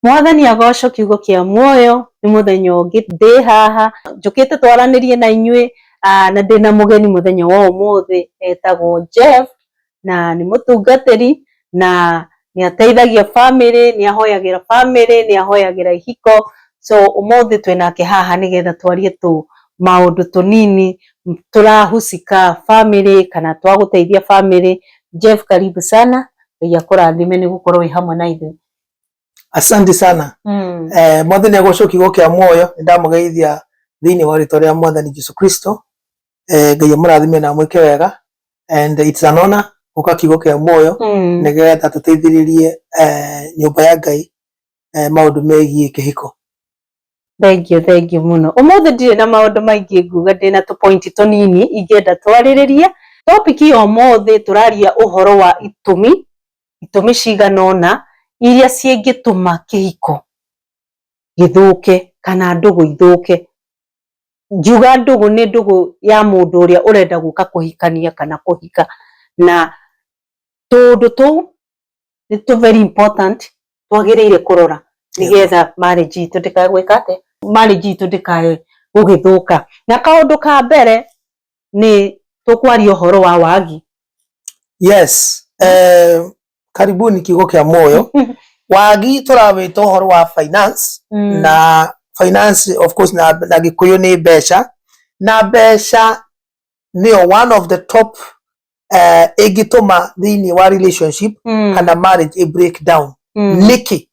Mwathani agocwo kiugo kĩa muoyo nĩ mũthenya ũngĩ ndĩ haha njũkĩte twaranĩrie na inyuĩ na ndĩna mũgeni mũthenya wa ũmũthĩ etagwo Jeff na nĩ mũtungatĩri na nĩ ateithagia bamĩrĩ, nĩ ahoyagĩra bamĩrĩ, nĩ ahoyagĩra ihiko. So ũmũthĩ twĩnake haha nĩgetha twarie tũ maũndũ tũnini tũrahusika bamĩrĩ kana twagũteithia bamĩrĩ. Jeff, karibu sana. Ngai akũrathime nĩ gũkorwo wĩ hamwe na ithuĩ. Asante sana. Mwathani agocwo kiugo kia muoyo nĩ ndamũgeithia thĩinĩ wa rĩtwa rĩa Mwathani Jesu Kristo. Ngai amũrathime na amwĩke wega, and it's an honor gũka kiugo kĩa muoyo nĩgetha tũteithĩrĩrie nyũmba ya Ngai maũndũ megiĩ kĩhiko. Thank you, thank you mũno. Ũmũthĩ ndirĩ na maũndũ maingĩ nguga, ndĩna tũ point tũnini ingĩenda twarĩrĩrie. Topic ya ũmũthĩ tũraria ũhoro wa itũmi cigana ũna iria cingĩtũma kĩhiko gĩthũke kana ndũgũ ithũke. Ngiuga ndũgũ nĩ ndũgũ ya mũndũ ũrĩa ũrenda gũka kũhikania kana kũhika, na tũũndũ tũu nĩ tũ very important twagĩrĩire kũrora nĩgetha marriage itũ ndĩkae gwĩka atĩa, marriage itũ ndĩkae gũgĩthũka. Na kaũndũ ka mbere nĩ tũkwaria ũhoro wa wagi. Yes, karibuni kiugo kĩa muoyo. Wagi tũrawĩta ũhoro wa finance. Na finance, of course, na Gĩkũyũ nĩ mbeca, na mbeca nĩyo one of the top ĩngĩtũma thĩinĩ wa relationship kana marriage ĩ break down. Nĩkĩ?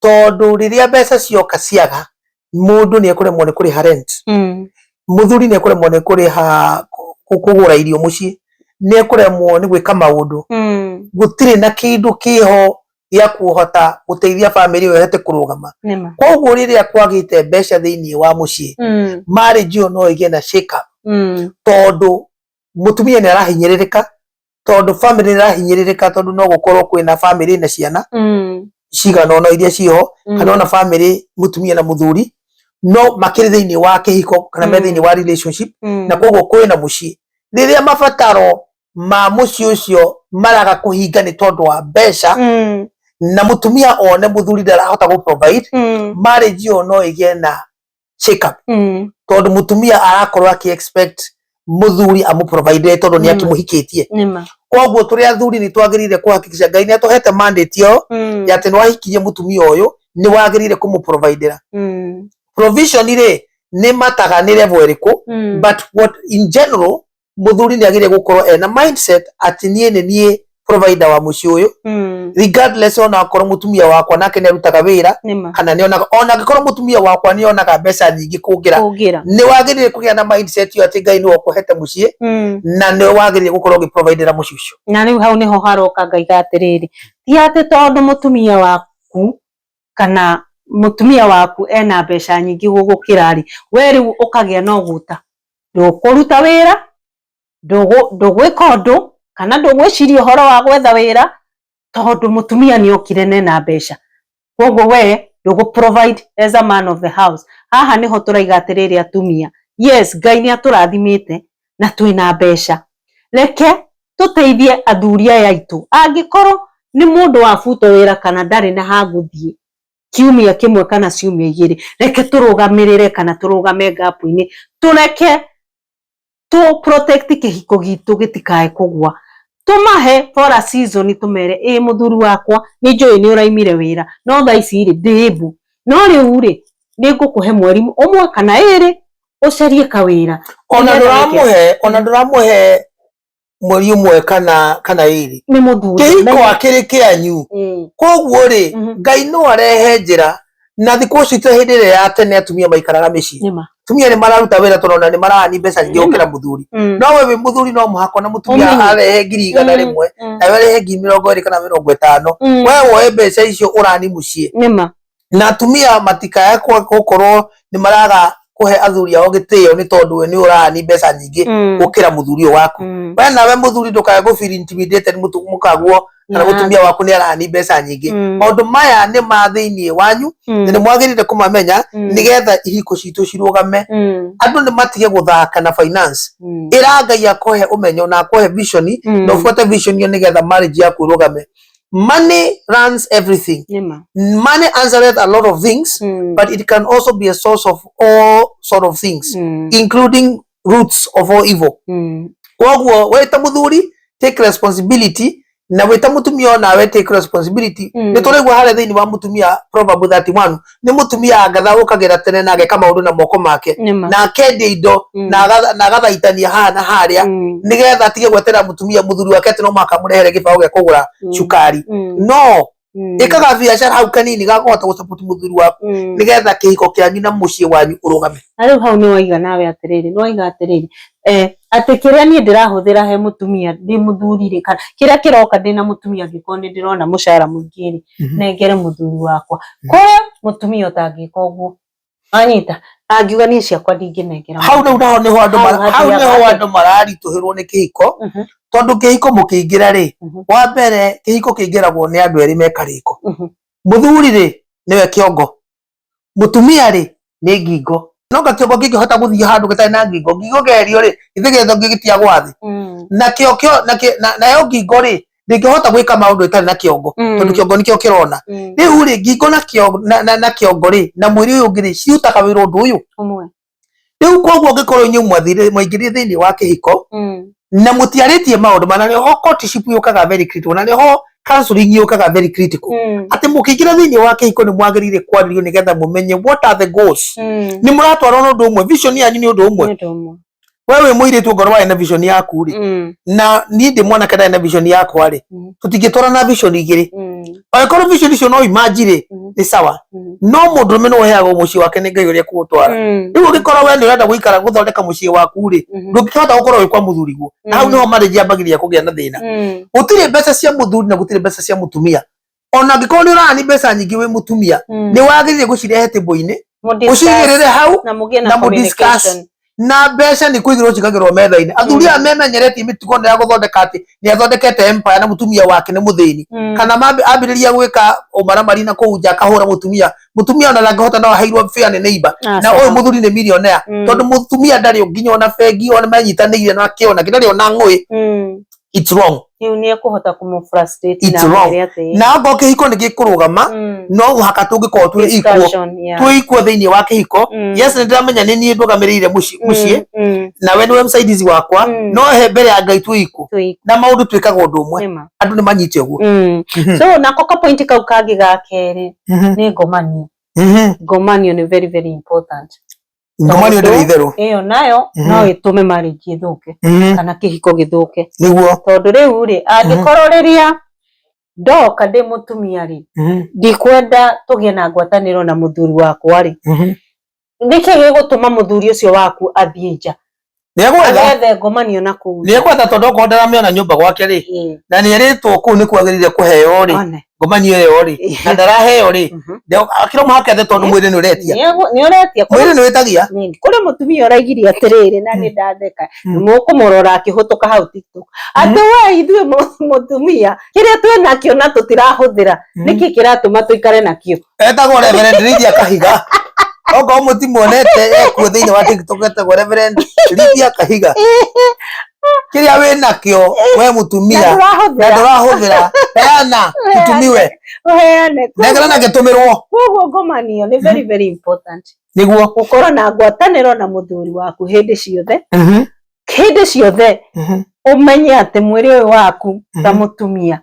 Tondũ rĩrĩa mbeca cioka ciaga, mũndũ nĩ ekũremwo nĩ kũrĩha rent, mũthuri nĩ ekũremwo nĩ kũrĩha kũgũra irio mũciĩ, nĩ ekũremwo nĩ gwĩka maũndũ. Gũtirĩ na kĩndũ kĩho gĩa kũhota gũteithia bamĩrĩ ĩyo ĩhote kũrũgama. Nĩma. Koguo rĩrĩa kwagĩte mbeca thĩinĩ wa mũciĩ, marriage ĩyo no ĩgĩe na shake up, tondũ mũtumia nĩ arahinyĩrĩrĩka, tondũ bamĩrĩ nĩ ĩrahinyĩrĩrĩka, tondũ no gũkorwo kwĩna bamĩrĩ na ciana cigana ũna iria ciĩho, kana ona bamĩrĩ mũtumia na mũthuri no makĩrĩ thĩinĩ wa kĩhiko kana me thĩinĩ wa relationship, na koguo kwĩna mũciĩ. Rĩrĩa mabataro ma mũciĩ ũcio maraga kũhinga nĩ tondũ wa mbeca, na mũtumia one mũthuri ndarahota gũ provide, marriage ĩyo no ĩgĩe na shake up, tondũ mũtumia arakorwo akĩ expect mũthuri amũ provide tondũ nĩ akĩmũhikĩtie. Nĩma. Koguo tũrĩ athuri nĩ twagĩrĩire kũhakikisha Ngai nĩ atũhete mandate ĩyo ya atĩ nĩ wahikirie mũtumia ũyũ, nĩ wagĩrĩire kũmũ-providera. Provision rĩ, nĩ mataga nĩ level ĩrĩkũ, but what in general, mũthuri nĩ agĩrĩire gũkorwo ena mindset atĩ niĩ nĩ niĩ provider wa mũciĩ ũyũ, regardless ona akorwo mũtumia wakwa nake nĩ arutaga wĩra Nĩma. kana nĩ onaga, ona angĩkorwo mũtumia wakwa nĩ onaga mbeca nyingĩ kũngĩra. Kũngĩra. Nĩ wagĩrĩire kũgĩa na mindset ĩyo atĩ Ngai nĩwe ũkũhete mũciĩ na nĩ wagĩrĩire gũkorwo ũgĩ-providera mũciĩ ũcio. Na rĩu hau nĩho haroka ngaiga atĩrĩrĩ, ti atĩ tondũ mũtumia waku kana mũtumia waku ena mbeca nyingĩ gũgũkĩra rĩ, we rĩu ũkagĩa na ũgũta, ndũkũruta wĩra, ndũgwĩka ũndũ kana ndũgwĩciria ũhoro wa gwetha wĩra tondũ mũtumia nĩ okire na ena mbeca, koguo we ndũgũ provide as a man of the house. Haha nĩho tũraiga atĩrĩrĩ, atumia, yes, Ngai nĩ atũrathimĩte na twĩna mbeca, reke tũteithie athuri aya aitũ. Angĩkorwo nĩ mũndũ wabutwo wĩra kana ndarĩ na hagũthiĩ kiumia kĩmwe kana ciumia 2, reke tũrũgamĩrĩre kana tũrũgame gap-inĩ, tũreke tũ protect kĩhiko gitũ gĩtikae kũgwa. Tũmahe for a season, tũmere, ĩ mũthuri wakwa, nĩ njũĩ nĩ ũraimire wĩra, no thaa ici rĩ ndĩ able, no rĩu rĩ nĩ ngũkũhe mweri ũmwe kana 2 ũcarie kawĩra. Ona Nĩgetha wĩke. ndũramũhe, ona ndũramũhe mweri 1 kana 2. Nĩ mũthuri. Kĩhiko akĩrĩ kĩanyu. Koguo rĩ, Ngai no arehe njĩra, na thikũ ici ta hĩndĩ ĩrĩa ya tene atumia maikaraga mĩciĩ. Nĩma. Atumia nĩ mararuta wĩra tondũ ona nĩ marani mbeca nyingĩ gũkĩra mũthuri. No we wĩ mũthuri no mũhaka ona mũtumia Ũmenye. arehe 100,000 rĩmwe, nawe arehe 20,000 kana 50, we woe mbeca icio ũrani mũciĩ. Nĩma. Na atumia matikae gũkorwo nĩ maraga kũhe athuri ao gĩtĩo nĩ tondũ we nĩ ũrani mbeca nyingĩ gũkĩra mũthuri ũyũ waku. We nawe mũthuri ndũkae gũ feel intimidated mũkaguo kana mũtumia waku nĩ arani mbeca nyingĩ. Maũndũ maya nĩ ma thĩinĩ wanyu na nĩ mwagĩrĩire kũmamenya nĩgetha ihiko citũ cirũgame. Andũ nĩ matige gũthaka na finance. Ĩra Ngai akũhe ũmenyo na akũhe vision, na ũbuate vision ĩyo nĩgetha marriage yaku ĩrũgame. Money runs everything. Nĩma. Money answereth a lot of things, but it can also be a source of all sort of things, including roots of all evil. Koguo we ta muthuri take responsibility, na wĩ ta mũtumia onawe take responsibility. Nĩ tũraigua harĩa thĩinĩ wa mũtumia Proverb 31, nĩ mũtumia angatha ũkagĩra tene na ageka maũndũ na moko make, Nĩma. na akendia indo, na agathaitania haha na harĩa, nĩgetha atige gwetera mũtumia mũthuri wake atĩ no mũhaka amũrehere gĩbaũ gĩa kũgũra cukari. No ĩkaga biacara hau kanini ga kũhota gũsupport mũthuri waku, nĩgetha kĩhiko kĩanyu na mũciĩ wanyu ũrũgame. Na rĩu hau nĩ waiga nawe atĩrĩrĩ, nĩ waiga atĩrĩrĩ, atĩ kĩrĩa niĩ ndĩrahũthĩra he mũtumia ndĩ mũthuri rĩ, kana kĩrĩa kĩroka ndĩ na mũtumia angĩkorwo nĩ ndĩrona mũcara mũingĩ rĩ, nengere mũthuri wakwa. Kũrĩ mũtumia ũtangĩka ũguo, anyita angiuga niĩ ciakwa ndingĩnengera. Hau rĩu naho nĩho andũ Hau hau hathiaga nĩho atĩa? andũ mararitũhĩrwo nĩ kĩhiko, tondũ kĩhiko mũkĩingĩra rĩ, wa mbere kĩhiko kĩingĩragwo nĩ andũ erĩ mekarĩko. Mũthuri rĩ nĩwe kĩongo, mũtumia rĩ nĩ ngingo. No nga kĩongo kĩngĩhota gũthiĩ handũ gĩtarĩ na ngingo, ngingo gerio rĩ, githĩ gĩothe gĩtiagwa thĩ. Na kĩo kĩo na kĩ- na nayo ngingo rĩ ndĩngĩhota gwĩka maũndũ ĩtarĩ na kĩongo, tondũ kĩongo nĩkĩo kĩrona. Rĩu rĩ ngingo na kĩongo na kĩongo rĩ na mwĩrĩ ũyũ ũngĩ rĩ cirutaga wĩra ũndũ ũyũ Ũmwe. Rĩu koguo ũngĩkorwo inyuĩ mwathire mwaingĩrire thĩinĩ wa kĩhiko na mũtiarĩtie maũndũ mana, nĩho courtship yũkaga very critical, na nĩho counseling yũkaga very critical, atĩ mũkĩingĩra thĩinĩ wa kĩhiko nĩ mwagĩrĩire kwarĩrio nĩgetha mũmenye what are the goals, nĩ mũratwarwo na ũndũ ũmwe, vision yanyu nĩ ũndũ ũmwe. Nĩ ũndũ ũmwe. We wĩ mũirĩtu ongorwo warĩ na vision yaku rĩ, na niĩ ndĩ mwanake ndarĩ na vision yakwa rĩ, tũtingĩtwarana vision igĩrĩ. Angĩkorwo vision icio no imanji rĩ, nĩ sawa, no mũndũrũme nĩwe ũheagwo mũciĩ wake nĩ Ngai ũrĩa kũũtwara. Rĩu ũngĩkorwo we nĩ ũrenda gũikara gũthondeka mũciĩ waku rĩ, ndũngĩhota gũkorwo wĩ kwa mũthuriguo, na hau nĩho marriage yambagĩrĩria kũgĩa na thĩna. Gũtirĩ mbeca cia mũthuri na gũtirĩ mbeca cia mũtumia. Ona angĩkorwo nĩ ũrarani mbeca nyingĩ wĩ mũtumia, nĩ wagĩrĩire gũcirehe table-inĩ, ũcigĩrĩre hau na mũgĩe na na mũdiscuss. communication. Na mbeca nĩ kũigĩrwo cigagĩrwo metha-inĩ. Athuri aya memenyeretie mĩtugo ĩno ya gũthondeka atĩ nĩ athondekete empire na mũtumia wake nĩ mũthĩni, kana ambĩrĩria gwĩka ũmaramari na kũu nja akahũra mũtumia, mũtumia ona ndangĩhota, no aheirwo fare nĩ neighbor, na ũyũ mũthuri nĩ millionaire, tondũ mũtumia ndarĩ nginya ona bengi ona manyitanĩire na kĩona ndarĩ ona ng'ũĩ. It's wrong. Rĩu nĩ ekũhota kũmũ frustrate It's na wrong. amwĩre atĩ Na okorwo kĩhiko nĩ gĩkũrũgama, no mũhaka tũngĩkorwo twĩ equal, Discussion, yeah. twĩ equal thĩinĩ wa kĩhiko. Yes, nĩ ndĩramenya nĩ niĩ ndũgamĩrĩire mũciĩ mũciĩ nawe nĩwe msaidizi wakwa, no he mbere ya Ngai twĩ equal, Twĩ equal. na maũndũ twĩkaga ũndũ ũmwe. Nĩma. Andũ nĩ manyite ũguo. So nako ka point kau kangĩ ga kerĩ nĩ ngomanio. Ngomanio nĩ very very important. Ngomanio ndĩrĩ itherũ. Ĩyo nayo no ĩtũme marriage ĩthũke, kana kĩhiko gĩthũke, Nĩguo. Tondũ rĩu rĩ, angĩkorwo rĩrĩa ndoka ndĩ mũtumia rĩ, ndikwenda tũgĩe na ngwatanĩro na mũthuri wakwa rĩ, nĩkĩ gĩgũtũma mũthuri ũcio waku athiĩ nja Nĩegwetha. Agethe ngomanio na kũu nja? Nĩekwetha, tondũ okorwo ndaramĩona nyũmba gwake rĩ, na nĩerĩtwo kũu nĩ kwagĩrĩire kũheo rĩ, One. Ngomanio ĩyo rĩ, na ndaraheo rĩ, akĩrwo mũhaka ethe, tondũ mwĩrĩ nĩ ũretia. Nĩ ũretia. Mwĩrĩ nĩ wĩtagia. Kũrĩ mũtumia ũraigire atĩrĩrĩ, na nĩ ndatheka, mũkũmũrora akĩhũtũka hau TikTok, atĩ we ithuĩ mũtumia kĩrĩa twĩ nakĩo na tũtirahũthĩra, nĩkĩ kĩratũma tũikare nakĩo? Etagwo Reverend Lydia Kahiga. Okorwo mũtimuonete, ekuo thĩinĩ wa TikTok, etagwo Reverend Lydia Kahiga. Kĩrĩa wĩ nakĩo we mũtumia na na ndũrahũthĩra, ndũrahũthĩra, heana tũtumiwe. Ũheane. Nengera na gĩtũmĩrwo. Koguo ngomanio nĩ very very important, Nĩguo. Gũkorwo na ngwatanĩro na mũthuri waku hĩndĩ ciothe, hĩndĩ ciothe, ũmenye atĩ mwĩrĩ ũyũ waku ta mũtumia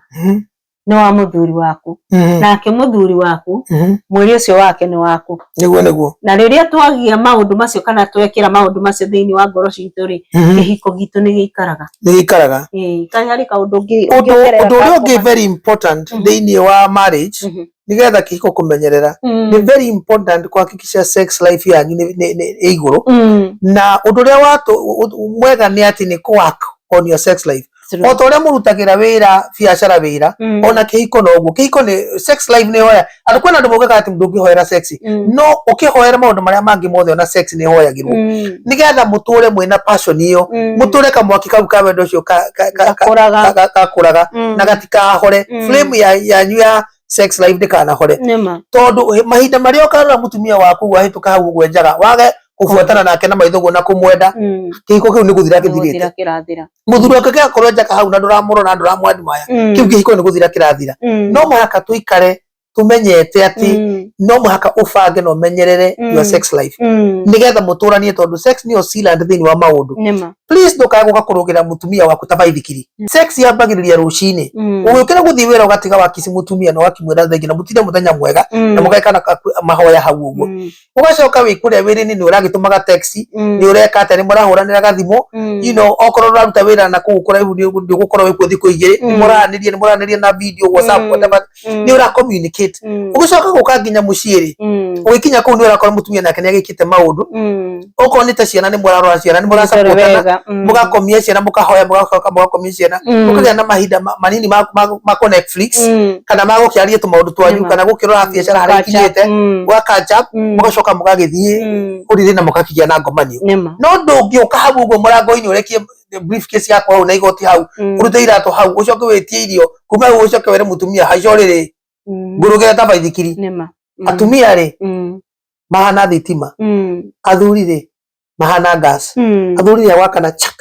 nĩ wa mũthuri waku, nake mũthuri waku mwĩrĩ ũcio wake nĩ waku. Nĩguo, nĩguo. Na rĩrĩa twagia maũndũ macio kana twekĩra maũndũ macio thĩinĩ wa ngoro citũ rĩ, kĩhiko gitũ nĩ gĩikaraga. Nĩ gĩikaraga. Ĩĩ, kana harĩ kaũndũ ũngĩ Ũndũ ũngĩongerera ũndũ ũrĩa ka ũngĩ very important thĩinĩ wa marriage, nĩgetha kĩhiko kũmenyerera, nĩ very important kuhakikisha sex life yanyu nĩ ĩ igũrũ. Na ũndũ ũrĩa mwega nĩ atĩ nĩ kũ work on your sex life. True. O ta ũrĩa mũrutagĩra wĩra biacara wĩra, ona kĩhiko no ũguo. Kĩhiko nĩ sex life nĩ hoya andũ, kwĩna andũ maugaga atĩ ndũngĩhoera sex, no ũkĩhoera maũndũ marĩa mangĩ mothe, ona sex nĩ hoyagĩrwo, nĩgetha mũtũre mwĩna passion ĩyo, mũtũre kamwaki kau ka wendo ũcio Gakũraga. Gakũraga na gatikahore. Flame yanyu ya sex life ndĩkanahore, Nĩma. Tondũ mahinda marĩa ũkarora mũtumia waku wahĩtũka hau ũguo njaga wage. Kubuatana nake na maitho guo na kumwenda, kihiko kiu ni guthira githirite. Nĩgũthira kĩrathira. Muthuri wake gĩakorwo njaka hau na nduramurora, nduramwadmire, kiu kihiko ni guthira kirathira. No muhaka tuikare tumenyete ati no muhaka ubange na umenyerere your sex life, nigetha muturanie, tondu sex niyo sealant thiini wa maundu. Nĩma. Please, ndukae guka kurugira mutumia waku ta baithikiri. Sex yambagiriria rucini, ugiukira guthii wira, ugatiga wakici mutumia na wakimwira thengi na mutinde muthenya mwega, na mugekana mahoya hau uguo. Ugacoka wi kuria wira-ini, ni uragitumaga text, ni ureka atia, ni murahuranira gathimo. Okorwo uraruta wira na kuu kuraihu, ni ugukorwo wi kuo thiku igiri, ni muraraniria, ni muraraniria na video, WhatsApp, whatever, ni ura communicate. Ugicoka guka nginya mucii ri, ugikinya kuu ni urakora mutumia nake ni agikite maundu. Okorwo ni ta ciana, ni murarora ciana, ni murasupportana, wega. Mugakomia ciana, mukahoya, mugacoka mugakomia ciana, mukagĩa na mahinda manini ma kũ Netflix, kana ma gũkĩaria tũmaũndũ twanyu, kana gũkĩrora biacara harĩa Catch up. ikinyĩte, gwa catch up, mũgacoka mũgagĩthiĩ ũrĩrĩ na mũgakĩgĩa na ngomanio. No ndũngĩũka hau ũguo mũrango-inĩ, ũrekie briefcase yaku hau na igoti hau, ũrute iratũ hau, ũcoke wĩtie irio kuma hau, ũcoke wĩre mũtumia haica ũrĩrĩ, ngũrũgĩre ta baithikiri. Nĩma. Atumia rĩ, mahana thitima. Athuri rĩ, mahana gas. Athuri nĩ agwakana chak.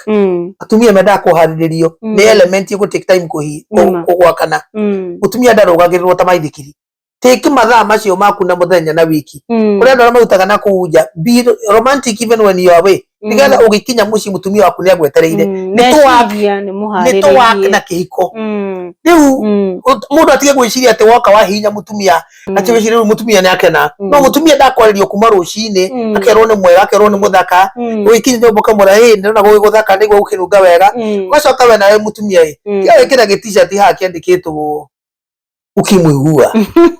Atumia mendaga kũharĩrĩrio. Nĩ element ĩgũ take time kũgwakana. Mũtumia ndarũgagĩrĩrwo ta maithikiri. Take mathaa macio maku na mũthenya na wiki. Kũrĩ andũ arĩa marutaga na kũu nja, be romantic even when you are away, nĩgetha ũgĩkinya mũciĩ mũtumia waku nĩ agwetereire. Nĩ tũ-work, Meciria nĩ nĩ tũ-work mũharĩrĩrie. Na kĩhiko rĩu, mũndũ atige gwĩciria atĩ woka wahihinya mũtumia, atĩ wĩcirie rĩu mũtumia nĩ akena. No mũtumia ndakwarĩrio kuma rũcinĩ, akerwo nĩ mwega, akerwo nĩ mũthaka, ũgĩkinya nyũmba ũkamwĩra, "Ĩ, ndĩrona gũgĩgũthaka, nĩguo gũkĩnunga wega." Ũgacoka we nawe mũtumia ĩ, tiga wĩkĩra gĩ t-shirt haha kĩandĩkĩtwo "Ukimwi huwa"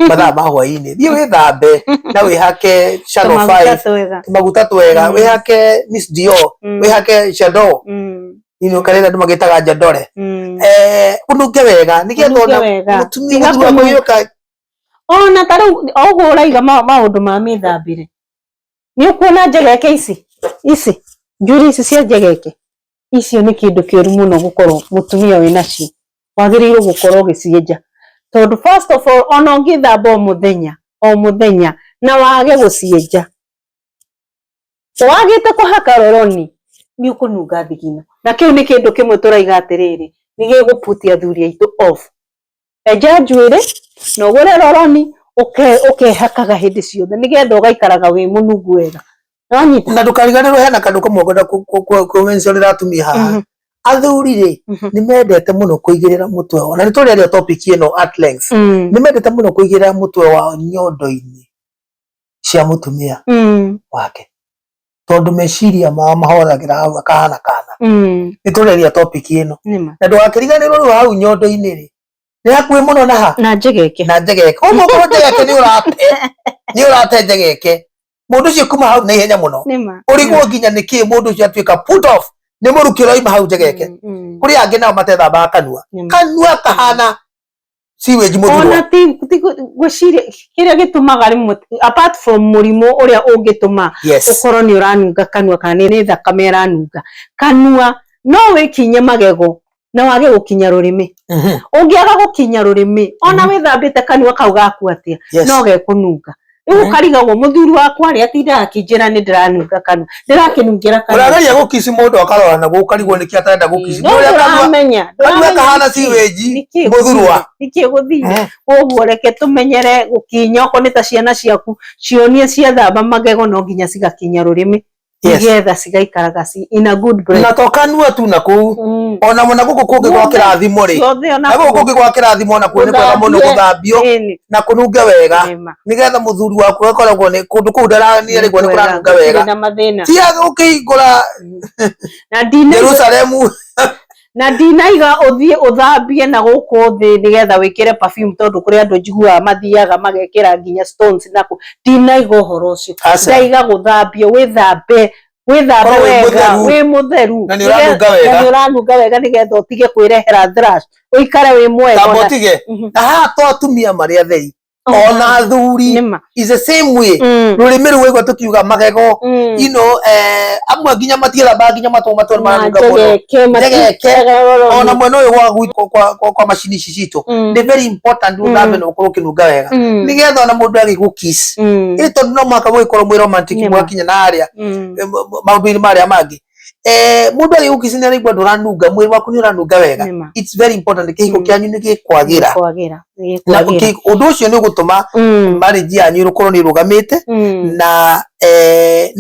mathaa ma hwaĩ-inĩ, thiĩ wĩthambe na wĩhake Channel Tũmaguta 5 twega. Tũmaguta twega, wĩhake Miss Dior, wĩhake J'adore, kana andũ magĩtaga J'adore, ũnunge wega nĩgetha Ũnunge ona wega. mũtumia, Tiga mũthuri waku agĩũka. Ona ta rĩu o ũguo ũraiga maũndũ ma mĩthambĩre, nĩ ũkuona njegeke ici, ici njuĩrĩ ici cia njegeke icio nĩ kĩndũ kĩũru mũno gũkorwo mũtumia wĩnacio. Wagĩrĩirwo gũkorwo ũgĩcienja, tondũ first of all, ona ũngĩthamba o mũthenya o mũthenya na wage gũcienja, wagĩte kũhaka roroni, nĩ ũkũnunga thigino. Na kĩu nĩ kĩndũ kĩmwe tũraiga atĩrĩrĩ, nĩ gĩgũputia athuri aitũ off. Enja njuĩrĩ na ũgũre roroni, ũkehakaga hĩndĩ ciothe, nĩgetha ũgaikaraga wĩ mũnungu wega. Nĩwanyita? Na ndũkariganĩrwo hena kandũ kamwe ngwenda kũmentionera atumia haha. Athuri rĩ, nĩ mendete mũno kũigĩrĩra mũtwe wao, na nĩ tũrĩaria topic ĩno at length, nĩ mendete mũno kũigĩrĩra mũtwe wao nyondo-inĩ cia mũtumia wake, tondũ meciria mao mahoragĩra hau, akahana kana. Nĩ tũrĩaria topic ĩno. Nĩma. Na ndũgakĩriganĩrwo rĩu hau nyondo-inĩ rĩ, nĩ hakuhĩ mũno na ha na njegeke. Na njegeke. Koguo okorwo njegeke nĩ ũrate njegeke, mũndũ ũcio kuma hau na ihenya mũno. Nĩma. Ũrigwo nginya nĩ kĩ mũndũ ũcio atuĩka put off nĩ mũrukĩ ũroima hau njegeke. Kũrĩ angĩ nao matethambaga kanua. Kanua kahana sewage Ona mũthurwa. ti gwĩciria kĩrĩa gĩtũmaga rĩmwe, apart from mũrimũ ũrĩa ũngĩtũma ũkorwo nĩ ũranunga kanua, kana nĩ thakame ĩranunga kanua, no wĩkinye magego na wage gũkinya rũrĩmĩ. Ũngĩaga gũkinya rũrĩmĩ, ona wĩthambĩte kanua kau gaku atĩa, no gekũnunga. Rĩu ũkarigagwo, mũthuri wakwa rĩ, atindaga akĩnjĩra nĩ ndĩranunga kanua, ndĩrakĩnungĩra kanua. Ũrageria gũkici mũndũ akarora na gũkarigwo nĩkĩ atarenda gũkici. No Nĩ ũrĩa kanua ndũramenya kanua ndũramenya kahana nĩkĩ sewage nĩkĩ mũthurwa. Nĩkĩ gũthire. Koguo reke tũmenyere gũkinya, okorwo nĩ ta ciana ciaku, cionie ciathamba magego no nginya cigakinya rũrĩmĩ, nĩgetha cigaikaraga in a good breath. Na to kanua tu na kũu, ona mũna gũkũ kũngĩ gwa Guothe, kĩrathimo rĩ, ciothe ona na gũkũ kũu. kũngĩ gwa kĩrathimo ona kuo nĩ kwega mũno Gũthambie. gũthambio na kũnunge wega, nĩgetha mũthuri waku akoragwo nĩ kũndũ kũu ndaraniarĩgwo nĩ Kwega, kũranunga gũtirĩ wega. Na mathĩna. Tiga ũkĩhingũra Na ndinaiga Jerusalemu. Na ndinaiga ũthiĩ ũthambie na gũkũ thĩ nĩgetha wĩkĩre perfume, tondũ kũrĩ andũ njiguaga mathiaga magekĩra nginya stones na kũ, ndinaiga ũhoro ũcio. Aca. Ndaiga gũthambio, wĩthambe, wĩthambe Korwo wĩ wega, mũtheru. Wĩ mũtheru. Na nĩ ũranunga wega. Na nĩ ũranunga wega, nĩgetha ũtige kwĩrehera thrash, ũikare wĩ mwega. Tamba ũtige. Na haha to atumia marĩ atheri. Ona athuri Nĩma. is the same way. Rũrĩmĩ rũu waigua tũkiuga magego, you know, amwe nginya matiethambaga nginya matũ matũ Na maranunga mũno. njegeke. Njegeke. Ona Ona mwena ũyũ wa gwitũ kwa macini ici citũ, nĩ very important ũthambe na ũkorwo ũkĩnunga wega, nĩgetha ona mũndũ agĩgũkiss, ĩ tondũ no mũhaka mũgĩkorwo mwĩ romantic. Mwakinya na harĩa maũndũ-inĩ marĩa mangĩ, mũndũ agĩgũkiss nĩ araigua ndũranunga, mwĩrĩ waku nĩ ũranunga wega. Nĩma. It's very important. Kĩhiko kĩanyu nĩ gĩkwagĩra. Kwagĩra. Na ũndũ ũcio nĩ ũgũtũma marriage yanyu ĩkorwo nĩ ĩrũgamĩte. Na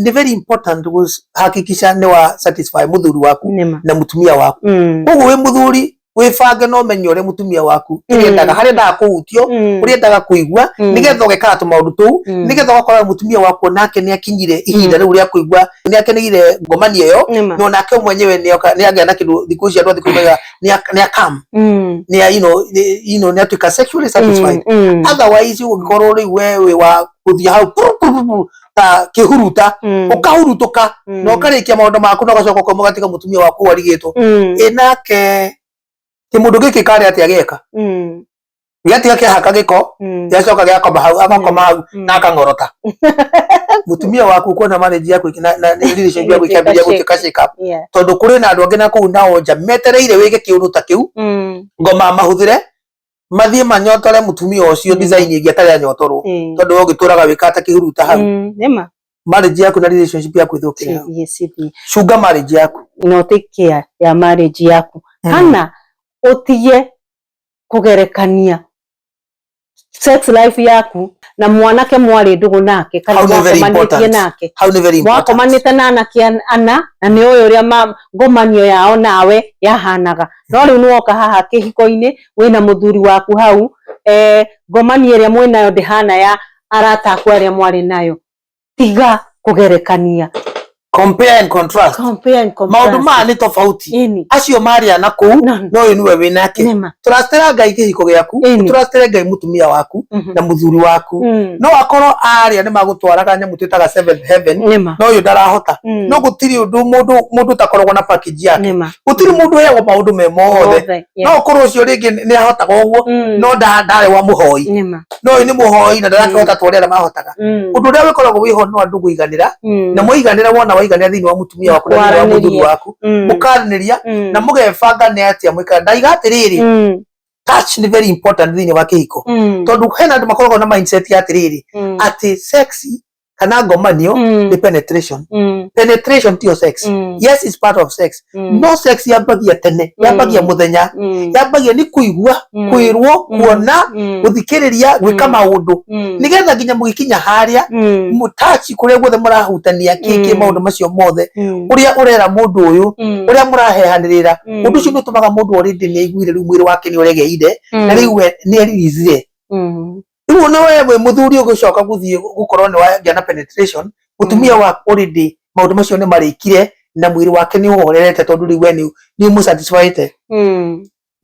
nĩ very important hakikisha nĩ wa satisfy mũthuri waku Nĩma. na mũtumia waku. Koguo wĩ mũthuri, wĩbange na ũmenye ũrĩa mũtumia waku kĩrĩa endaga, harĩa endaga kũhutio, ũrĩa endaga kũigua, nĩgetha ũgekaga tũmaũndũ tũu, nĩgetha ũgakora mũtumia waku onake nĩ akinyire ihinda rĩu rĩa kũigua nĩ akeneire ngomanio ĩyo. Na onake mwenyewe nĩ agĩa na kĩndũ thikũ ici andũ a thikũ ici nĩ akam nĩ a- you know nĩ- you know nĩ atuĩka sexually satisfied. Otherwise ũngĩkorwo rĩu we wĩ wa gũthiĩ hau puru, puru, puru, ta kĩhuruta, ũkahurutũka na ũkarĩkia maũndũ maku na ũgacoka ũkauma ũgatiga mũtumia waku warigĩtwo ĩ nake kĩmũndũ gĩkĩ karĩ atĩa gĩeka gĩatiga kĩahaka gĩko, gĩacoka gĩakoma hau, agakoma hau na akang'orota mũtumia waku. Kuona marriage yaku na relationship yaku ikĩambĩrĩria gũtuĩka shake up, tondũ kũrĩ na andũ angĩ na kũu nao nja metereire wĩke kĩũndũ ta kĩu, ngoma mahũthĩre mathiĩ manyotore mũtumia ũcio design ĩngĩ atarĩ anyotorwo, tondũ we ũgĩtũraga wĩka ta kĩhuruta hau. Nĩma. Marriage yaku na relationship yaku ĩthũkĩre hau. Cithiĩ cithiĩ. Cunga marriage yaku. Na ũtake care ya marriage yaku, kana ũtige kũgerekania sex life yaku na mwanake mwarĩ ndũgũ nake kana Hau nĩ very mwakomanĩtie important. nake. Hau nĩ very important. Mwakomanĩte na anake ana na nĩ ũyũ ũrĩa ngomanio yao nawe yahanaga, no rĩu nĩwoka haha kĩhiko-inĩ wĩna mũthuri waku hau, ngomanio ĩrĩa mwĩnayo ndĩhana ya arata aku arĩa mwarĩ nayo. Tiga kũgerekania. Compare and contrast. Compare and contrast. Maũndũ maya nĩ tofauti. Acio marĩ na kũu, no ũyũ nĩwe wĩ nake. Tũracitĩra Ngai kĩhiko gĩaku, tũracitĩre Ngai mũtumia waku na mũthuri waku. No akorwo arĩa nĩ magũtwaraga nyamũ twĩtaga seventh heaven, no ũyũ ndarahota. No gũtirĩ ũndũ mũndũ ũtakoragwo na package yake. Gũtirĩ mũndũ ũheagwo maũndũ me mothe. Othe. No ũkorwo ũcio rĩngĩ nĩ ahotaga ũguo, no ndarĩ wa mũhoi. No ũyũ nĩ mũhoi na ndarakĩhota ta ũrĩa arĩa mahotaga. Ũndũ ũrĩa wĩkoragwo wĩho no andũ kũiganĩra, na mwaiganĩra, wona waiganĩra thĩinĩ wa mũtumia waku na thĩinĩ wa mũthuri Kwaranĩria. waku, mũkaranĩria na mũgebanga nĩ atĩa mwĩkaga. Ndaiga atĩrĩrĩ, touch nĩ very important thĩinĩ wa kĩhiko, tondũ hena andũ makoragwo na mindset ya atĩrĩrĩ, atĩ sex kana ngomanio nĩ penetration. Penetration tiyo sex. Yes, it's part of sex, no sex yambagia tene, yambagia mũthenya, yambagia nĩ kũigua, kwĩrwo, kuona, gũthikĩrĩria, gwĩka maũndũ, nĩgetha nginya mũgĩkinya harĩa mũtachi kũrĩa guothe mũrahutania kĩkĩ, maũndũ macio mothe, ũrĩa ũrera mũndũ ũyũ, ũrĩa mũrahehanĩrĩra, ũndũ ũcio nĩ ũtũmaga mũndũ already nĩ aiguire rĩu mwĩrĩ wake nĩ ũregeire na rĩu we nĩ eriricire. Rĩu ona we wĩ mũthuri ũgĩcoka gũthiĩ gũkorwo nĩ wagĩa na penetration, mũtumia waku already maũndũ macio nĩ marĩkire na mwĩrĩ wake nĩ ũhorerete, tondũ rĩu we nĩ ũmũsatisfyĩte.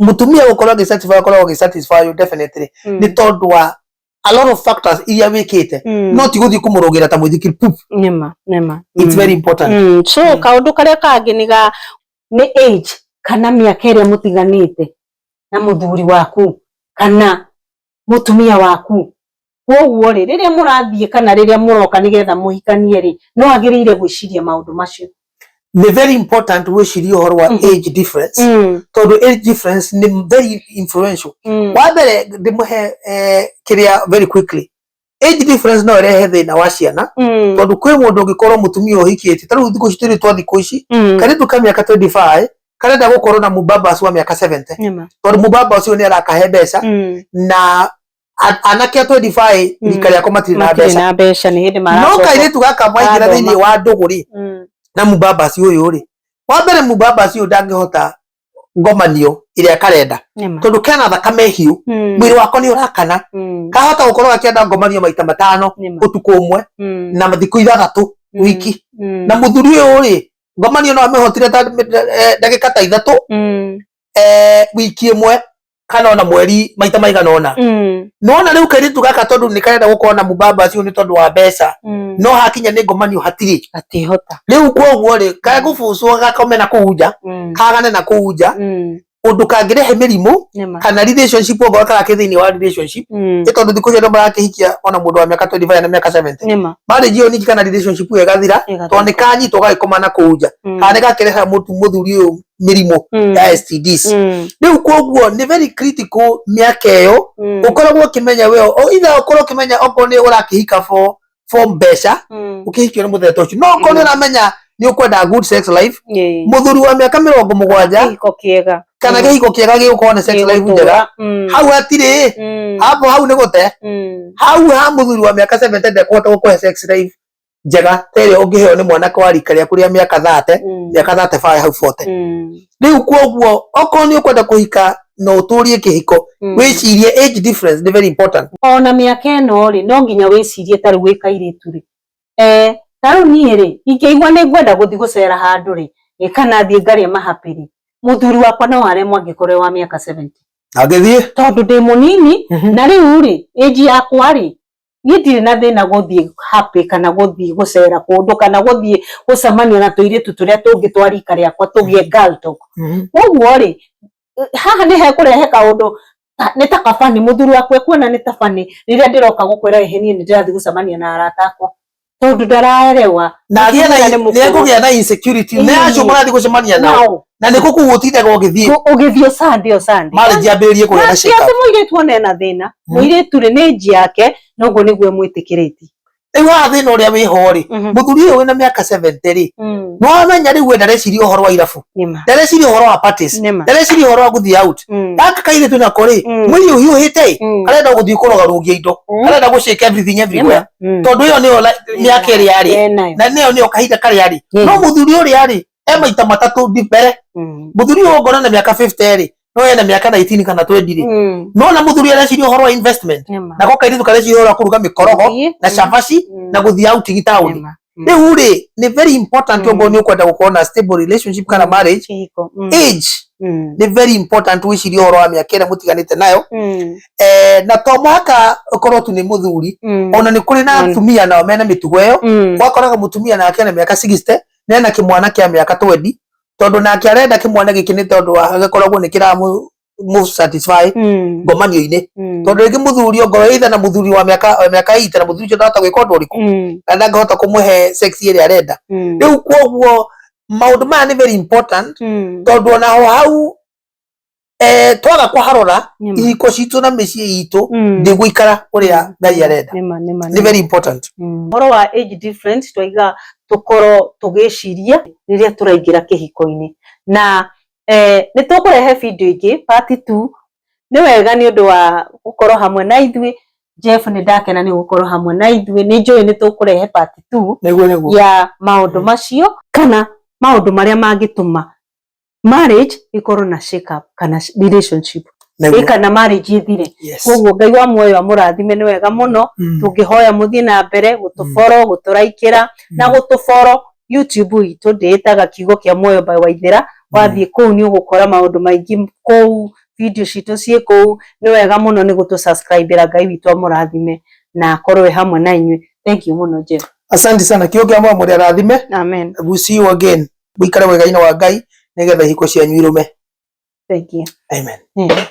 Mũtumia gũkorwo agĩsatisfy, akoragwo agĩsatisfy you definitely nĩ tondũ wa a lot of factors iria wĩkĩte, no ti gũthiĩ kũmũrũgĩra ta mũithikiri pup. Nĩma, nĩma. It's very important. So kaũndũ karĩa kangĩ nĩ ga nĩ age kana mĩaka ĩrĩa mũtiganĩte na mũthuri waku kana mũtumia waku. Koguo rĩ, rĩrĩa mũrathiĩ kana rĩrĩa mũroka nĩgetha mũhikanie rĩ, no agĩrĩire gwĩciria maũndũ macio. Nĩ very important gwĩciria ũhoro wa age difference, tondũ age difference nĩ very influential. Wa mbere ndĩmũhe kĩrĩa very quickly, age difference no ĩrehe thĩna wa ciana, tondũ kwĩ mũndũ ũngĩkorwo mũtumia ũhikĩte ta rĩu thikũ ici tũrĩ twa thikũ ici, kairĩtu ka mĩaka 25 karenda gũkorwo na mũbaba wa mĩaka 70, tondũ mũbaba ũcio nĩ arakahe mbeca, na anake a 25 rika rĩakwa matirĩ na matirĩ mbeca. Na mbeca, nĩ hĩndĩ No maracoka. kairĩtu gaka mwaingĩra Marathoma. thĩinĩ wa ndũgũ rĩ na mũbabasi ũyũ rĩ, wa mbere mũbabasi ũyũ ndangĩhota ngomanio ĩrĩa karenda, tondũ kena thakame hiũ, mwĩrĩ wako nĩ ũrakana. Kahota gũkorwo gakĩenda ngomanio maita 5 ũtukũ ũmwe na thikũ 6 wiki, na mũthuri ũyũ rĩ, ngomanio no amĩhotire ta ndagĩka ta 3 wiki ĩmwe kana ona mweri maita maigana ũna. Nona rĩu kairĩtu gaka, tondũ nĩ karenda gũkorwo na mũbaba ũcio nĩ tondũ wa mbeca, no hakinya nĩ ngomanio hatirĩ. Atihota. Rĩu koguo rĩ, kegũbucwo gakome na kũu nja, kagane na kũu nja. Undu kangĩrehe mĩrimũ Nĩma. kana relationship ongorwo karakĩ thĩinĩ wa relationship, nĩ tondũ thikũ ici andũ marakihikia ona mũndũ wa mĩaka 25 na mĩaka 70, Nĩma. Marriage ĩyo ningĩ kana relationship ĩyo ĩgathira, tondũ nĩ kanyitwo gagĩkoma na kũu nja, kana nĩ gakĩreha mũthuri ũyũ mĩrimũ ya STDs. Rĩu koguo nĩ very critical mĩaka ĩyo ũkoragwo ũkĩmenya we o either ũkorwo ũkĩmenya okorwo nĩ ũrakĩhika for mbeca, ũkĩhikio nĩ mũthenya ta ũcio, no okorwo nĩ ũramenya nĩ ũkwenda good sex life, mũthuri wa mĩaka 70 Kĩhiko kĩega. Kana kĩhiko kĩega gĩgũkorwo na sex life njega, hau hatirĩ hapo, hau nĩ gũte. Hau ha mũthuri wa mĩaka 70 ndekũhota gũkũhe sex life njega ta ĩrĩa ũngĩheo nĩ mwanake wa rika rĩaku rĩa mĩaka 30, mĩaka 35 hau 40. Rĩu koguo okorwo nĩ ũkwenda kũhika na ũtũrie kĩhiko, wĩcirie age difference nĩ very important. Ona mĩaka ĩno rĩ, no nginya wĩcirie ta rĩu wĩ kairĩtu rĩ, ta rĩu niĩ rĩ, ingĩigua nĩ ngwenda gũthiĩ gũcera handũ rĩ, kana thiĩ ngarĩe mahapĩ rĩ, mũthuri wakwa no aremwo angĩkorwo e wa mĩaka 70. Angĩthiĩ. Tondũ ndĩ mũnini. Na rĩu rĩ, age yakwa rĩ, niĩ ndirĩ na thĩna gũthiĩ happy kana gũthiĩ gũcera kũndũ kana gũthiĩ gũcemania na tũirĩtu tũrĩa tũngĩ twa rika rĩakwa tũgĩe girl talk. Koguo rĩ, haha nĩ hekũrehe kaũndũ nĩ ta kabani mũthuri wakwa ekuona nĩ ta bani rĩrĩa ndĩroka gũkwĩra, ĩhĩ, niĩ nĩ ndĩrathiĩ gũcemania na arata akwa, tondũ ndaraerewa. Na agĩe na Mũtumia nĩ nĩ mũkũrũ. Ekũgĩa na insecurity nĩ acio mũrathiĩ gũcemania nao, nao, na nĩ kũ kũu ũtindaga ũgĩthiĩ. Ũgĩthiĩ Sunday o Sunday. Marriage yambĩrĩrie kũgĩa na Na ti shake atĩ up. Mũirĩtu ona ena thĩna. Mũirĩtu rĩ, nĩ age yake, noguo nĩguo ĩmwĩtĩkĩrĩtie. Rĩu haha thĩna ũrĩa wĩho rĩ, mũthuri ũyũ wĩna mĩaka 70 rĩ, nĩ wamenya rĩu we ndareciria ũhoro wa irabu, Nĩma. Ndareciria ũhoro wa parties, Nĩma. Ndareciria ũhoro wa gũthiĩ out. Gaka kairĩtu nako rĩ, mwĩrĩ ũhiũhĩte ĩ, karenda gũthiĩ kũrogarũgia indo, karenda gũ shake everything everywhere, tondũ ĩyo nĩyo mĩaka ĩrĩa arĩ, Enayo. Na nĩyo nĩyo kahinda karĩa arĩ. No mũthuri ũrĩa rĩ, e maita matatũ mbere. Mũthuri ũyũ ngona na mĩaka 50 rĩ, no ena mĩaka 19 kana 20 rĩ, no na mũthuri areciria ũhoro wa investment, nako kairĩtu kareciria ũhoro wa kũruga mĩkorogo Gũthiĩ. Na cabaci na gũthiĩ outing taũni. Nĩma. Rĩu rĩ, nĩ very important okorwo nĩ ũkwenda gũkorwo na stable relationship kana marriage, Kĩhiko. Age nĩ very important, wĩcirie ũhoro wa mĩaka ĩrĩa mũtiganĩte nayo. Na to mũhaka ũkorwo tu nĩ mũthuri, ona nĩ kũrĩ na atumia nao mena mĩtugo ĩyo. Wakoraga mũtumia nake ena mĩaka 60 na ena kĩmwana kĩa mĩaka 20, tondũ nake arenda kĩmwana gĩkĩ nĩ tondũ wa gĩkoragwo nĩ kĩramũ mũ satisfy ngomanio-inĩ, tondũ rĩngĩ mũthuri ongorwo either na mũthuri wa mĩaka 80 na mũthuri ũcio ndahota gwĩka ũndũ ũrĩkũ, na ndangĩhota kũmũhe sex ĩrĩa arenda. Rĩu koguo maũndũ maya nĩ very important, tondũ ona ho hau twaga kũharora, Nĩma. Ihiko citũ na mĩciĩ itũ ndĩgũikara ũrĩa Ngai arenda. Nĩma, nĩma, Nĩ nĩma. very important. Ũhoro wa age difference twaiga tũkorwo tũgĩciria rĩrĩa tũraingĩra kĩhiko-inĩ, na nĩ tũkũrehe video ĩngĩ part 2. Nĩ wega nĩ ũndũ wa gũkorwo hamwe na ithuĩ. Jeff, nĩ ndakena nĩ gũkorwo hamwe na ithuĩ. Nĩ njũĩ nĩ tũkũrehe part 2 Nĩguo. Ya maũndũ macio kana maũndũ marĩa mangĩtũma marriage ĩkorwo na shake up kana relationship kana marriage ĩthire. Koguo Ngai wa muoyo amũrathime. Nĩ wega mũno. Tũngĩhoya mũthiĩ na mbere gũtũboro, gũtũraikĩra na gũtũboro YouTube itũ ndĩĩtaga Kiugo kĩa Muoyo by Waithera. Wathiĩ kũu nĩ ũgũkora maũndũ maingĩ kũu, video citũ ciĩ kũu. Nĩ wega mũno nĩ gũtũ subscribe. Ngai witũ amũrathime na akorwo e hamwe na inyuĩ. Thank you mũno, Jeff. Asante sana. Kiugo kĩa muoyo mũrĩ arathime. Amen. We see you again. Mũikare wega-inĩ wa Ngai nĩgetha ihiko cianyu irũme. Thank you. Amen. Yeah.